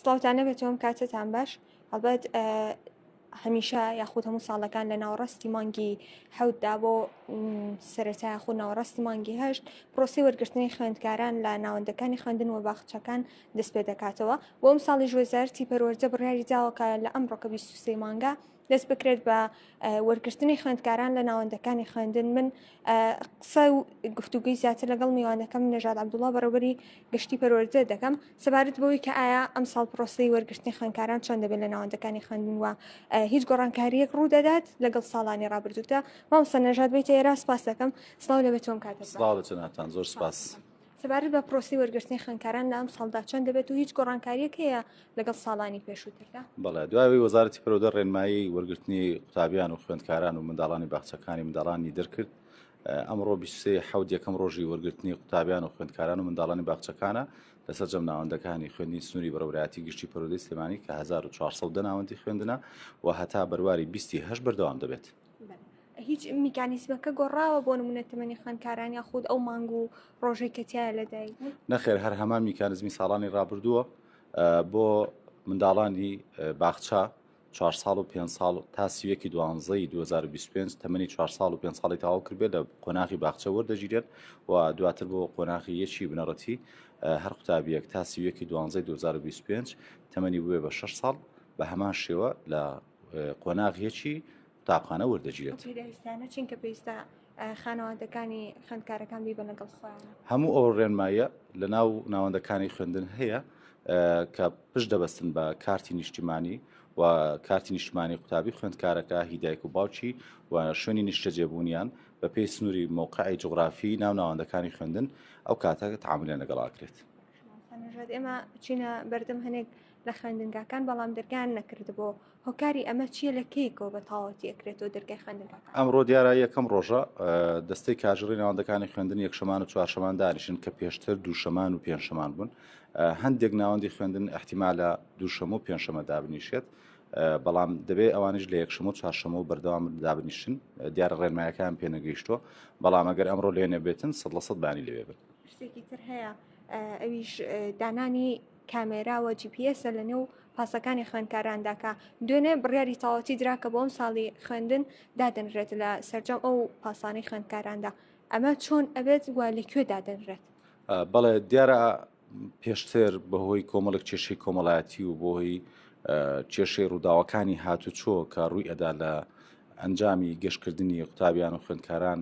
سڵاوتان نەبێتەوە ئەم کاتەتان باش هەڵبەت هەمیشە یاخود هەموو ساڵەکان لە ناوەڕاستی مانگی حەوتدا بۆ سەرەتا یاخود ناوەڕاستی مانگی هەشت پرۆسی وەرگرتنی خوێندکاران لە ناوەندەکانی خوێندن و باخچەکان دەست پێ دەکاتەوە بۆ ئەم ساڵیش وەزارەتی پەروەردە بڕیاری داوە کە لە ئەمڕۆکە 23 مانگە دەست بکرێت بە وەرگرتنی خوێندکاران لە ناوەندەکانی خوێندن من قسە و گفتوگوی زیاتر لەگەڵ میوانەکەم نەژاد عەبدوڵا بەڕێوبەری گشتی پەروەردە دەکەم سەبارەت بەوەی کە ئایا ئەم ساڵ پرۆسەی وەرگرتنی خوێندکاران چۆن دەبێت لە ناوەندەکانی خوێندن و هیچ گۆڕانکارییەک ڕوو دەدات لەگەڵ ساڵانی ڕابردوودا مامۆستا نەژاد بیتە ئێرە سپاس دەکەم سڵاو لە بێتۆم کاتە سڵاو لە جەنابتان زۆر سپاس. سەبارەت بە پرۆسەی وەرگرتنی خوێندکاران لە ئەمساڵدا چۆن دەبێت و هیچ گۆڕانکارییەک هەیە لەگەڵ ساڵانی پێشووتردا؟ بەڵێ، دوای ئەوەی وەزارەتی پەروەردە ڕێنمایی وەرگرتنی قوتابیان و خوێندکاران و منداڵانی باخچەکانی منداڵانی دەرکرد، ئەمڕۆ 23 حەوت یەکەم ڕۆژی وەرگرتنی قوتابیان و خوێندکاران و منداڵانی باخچەکانە لە سەرجەم ناوەندەکانی خوێندنی سنووری بەڕێوەبەرایەتی گشتی پەروەردەی سلێمانی کە 1410 ناوەندی خوێندنە و هەتا بەرواری 28 بەردەوام دەبێت. هیچ میکانیزمەکە گۆڕاوە بۆ نمونە تەمەنی خوێندکاران یاخود ئەو مانگ و ڕۆژەی کە تیایا لەدایک بوون؟ نەخێر هەر هەمان میکانزمی ساڵانی ڕابردووە بۆ منداڵانی باخچە چوار ساڵ و پێنج ساڵ تا سیوەکی دوانزەی 2025 تەمەنی چوار ساڵ و پێنج ساڵی تەواو کردبێت لە قۆناغی باخچە وەردەگیرێن و دواتر بۆ قۆناغی یەکی بنەڕەتی هەر قوتابیەک تا سیوەکی دوانزەی 2025 تەمەنی بووێ بە 6 ساڵ بە هەمان شێوە لە قۆناغ یەکی قوتابخانە وەردەگیرێت. ئەو پێداویستانە چین کە پێویستە خانەوادەکانی خوێندکارەکان بیبەن لەگەڵ خۆیان؟ هەموو ئەو ڕێنماییە لە ناو ناوەندەکانی خوێندن هەیە کە پشت دەبەستن بە کارتی نیشتیمانی و کارتی نیشتمانی قوتابی خوێندکارەکە هی دایک و باوکی و شوێنی نیشتەجێبوونیان بە پێی سنووری مەوقعی جوغرافی ناو ناوەندەکانی خوێندن ئەو کاتە تعاملیان لەگەڵ ئاکرێت. ئێمە چینە بەردەم هەنێک لە خوێندنگاکان بەڵام دەرگایان نەکردبوو هۆکاری ئەمە چییە لە کەیەکەوە بە تەواوەتی ئەکرێتەوە دەرگای خوێندنگاکان؟ ئەمڕۆ دیارە یەکەم ڕۆژە دەستەی کاژڕی ناوەندەکانی خوێندن یەکشەمان و چوارشەمان دانیشن کە پێشتر دووشەمان و پێنجشەمان بوون هەندێک ناوەندی خوێندن احتیمالە دووشەمە و پێنجشەمە دابنیشێت بەڵام دەبێت ئەوانیش لە یەکشەمە و چوارشەمە و بەردەوام دابنیشن دیارە ڕێنمایەکان پێنەگەیشتووە بەڵام ئەگەر ئەمڕۆ لێ نەبێتن سەد لە سەد بانی لەوێ بن. شتێکی تر هەیە ئەویش دانانی کامێرا و جی پی ئێسە لە نێو پاسەکانی خوێندکاراندا کە دوێنێ بڕیاری تەواوەتی درا کە بۆ ئەم ساڵی خوێندن دادەنرێت لە سەرجەم ئەو پاسانەی خوێندکاراندا ئەمە چۆن ئەبێت و لە کوێ دادەنرێت؟ بەڵێ دیارە پێشتر بەهۆی کۆمەڵێک کێشەی کۆمەڵایەتی و بۆهۆی کێشەی ڕووداوەکانی هاتوچۆ کە ڕووی ئەدا لە ئەنجامی گەشتکردنی قوتابیان و خوێندکاران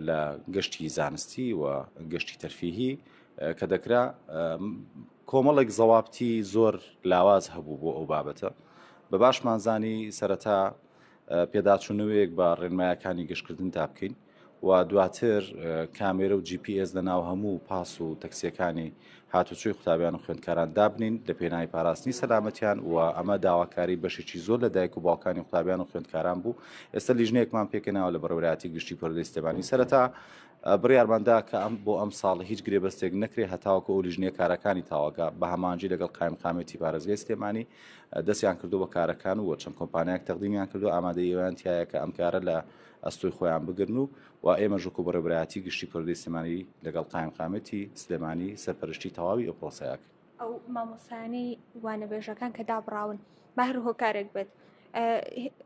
لە گەشتی زانستی و گەشتی تەرفیهی کە دەکرا کۆمەڵێک زەوابتی زۆر لاواز هەبوو بۆ ئەو بابەتە بە باشمانزانی سەرەتا پێداچوونەوەیەک بە ڕێنمایەکانی گەشتکردن تا بکەین و دواتر کامێرە و GPS لە ناو هەموو پاس و تەکسیەکانی هاتوچۆی قوتابیان و خوێندکاران دابنین لە پێناوی پاراستنی سەلامەتیان و ئەمە داواکاری بەشێکی زۆر لە دایک و باوکانی قوتابیان و خوێندکاران بوو ئێستا لیژنەیەکمان پێکهێناوە لە بەڕێوەبەرایەتی گشتی پەروەردەی سلێمانی سەرەتا بڕیارماندا کە ئەم بۆ ئەم ساڵ هیچ گرێبەستێک نەکرێ هەتاوەکو ئەو لیژنەیە کارەکانی تاواکە بە هەمانجی لەگەڵ قایمقامێتی پارێزگای سلێمانی دەستیان کردو بە کارەکان و چەند کۆمپانیایەک تەقدیمیان کردو ئامادەی ئەویان تایە کە ئەم کارە لە ئەستۆی خۆیان بگرن و و ئێمەش وەکو بەڕێوەبەرایەتی گشتی پەروەردەی سلێمانی لەگەڵ قایمقامێتی سلێمانی سەرپەرشتی تەواوی ئەو پرۆسەیە ئەکەین. ئەو مامۆستایانەی وانەبێژەکان کە دابڕاون بە هەر هۆکارێک بێت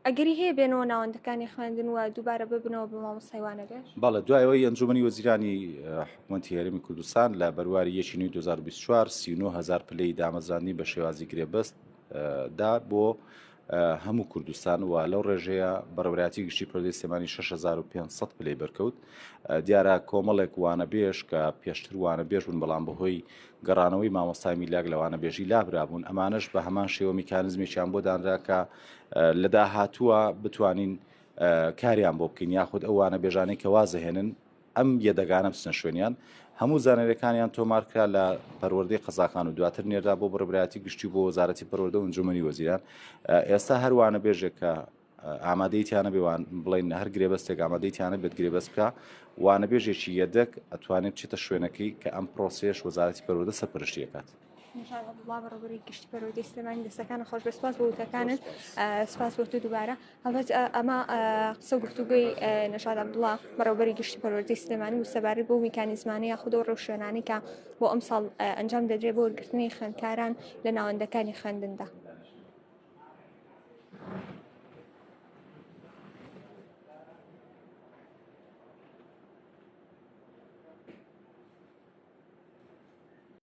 ئەگەری هەیە بێنەوە ناوەندەکانی خوێندن و دووبارە ببنەوە بە مامۆستای وانەبێژ؟ بەڵێ دوای ئەوەی ئەنجومەنی وەزیرانی حکوومەتی هەرێمی کوردستان لە بەرواری یەکی نوێی 2024 39 هەزار پلەی دامەزراندنی بە شێوازی گرێبەست دا بۆ هەموو کوردستان و لەو ڕێژەیە بەڕێوەبەرایەتی گشتی پەروەردەی سلێمانی 6500 پلەی بەرکەوت دیارە کۆمەڵێک وانەبێژ کە پێشتر وانەبێژ بوون بەڵام بەهۆی گەڕانەوەی مامۆستای میلاک لە وانەبێژی لابرابوون ئەمانەش بە هەمان شێوە میکانزمێکیان بۆ دانرا کە لە داهاتووە بتوانین کاریان بۆ بکەین یاخود ئەو وانەبێژانەی کە وازەهێنن ئەم یەدەگانە بچنە شوێنیان هەموو زانیاریەکانیان تۆمار کرا لە پەروەردەی قەزاکان و دواتر نێردا بۆ بەڕێوەبەرایەتی گشتی بۆ وەزارەتی پەروەردە و ئەنجومەنی وەزیران ئێستا هەر وانەبێژێک کە ئامادەی تیانە بێوان بڵین هەر گرێبەستێک ئامادەی تیانە بێت گرێبەست بکە وانەبێژێکی یەدەک ئەتوانێت بچێتە شوێنەکەی کە ئەم پرۆسێش وەزارەتی پەروەردە سەرپەرشتی ئەکات. نەژاد عەبدوڵا بەڕێوەبەری گشتی پەروەردەی سلێمانی دەستەکانت خۆش بێت سپاس بۆ وتەکانت سپاس بۆ تۆ دووبارە هەڵبەت ئەمە قسە و گفتوگۆی نەژاد عەبدوڵا بەڕێوەبەری گشتی پەروەردەی سلێمانی و سەبارەت بۆ میکانیزمانە یاخود ئەو ڕێوشوێنانەی کە بۆ ئەمساڵ ئەنجام دەدرێت بۆ وەرگرتنی خوێندکاران لە ناوەندەکانی خوێندندا.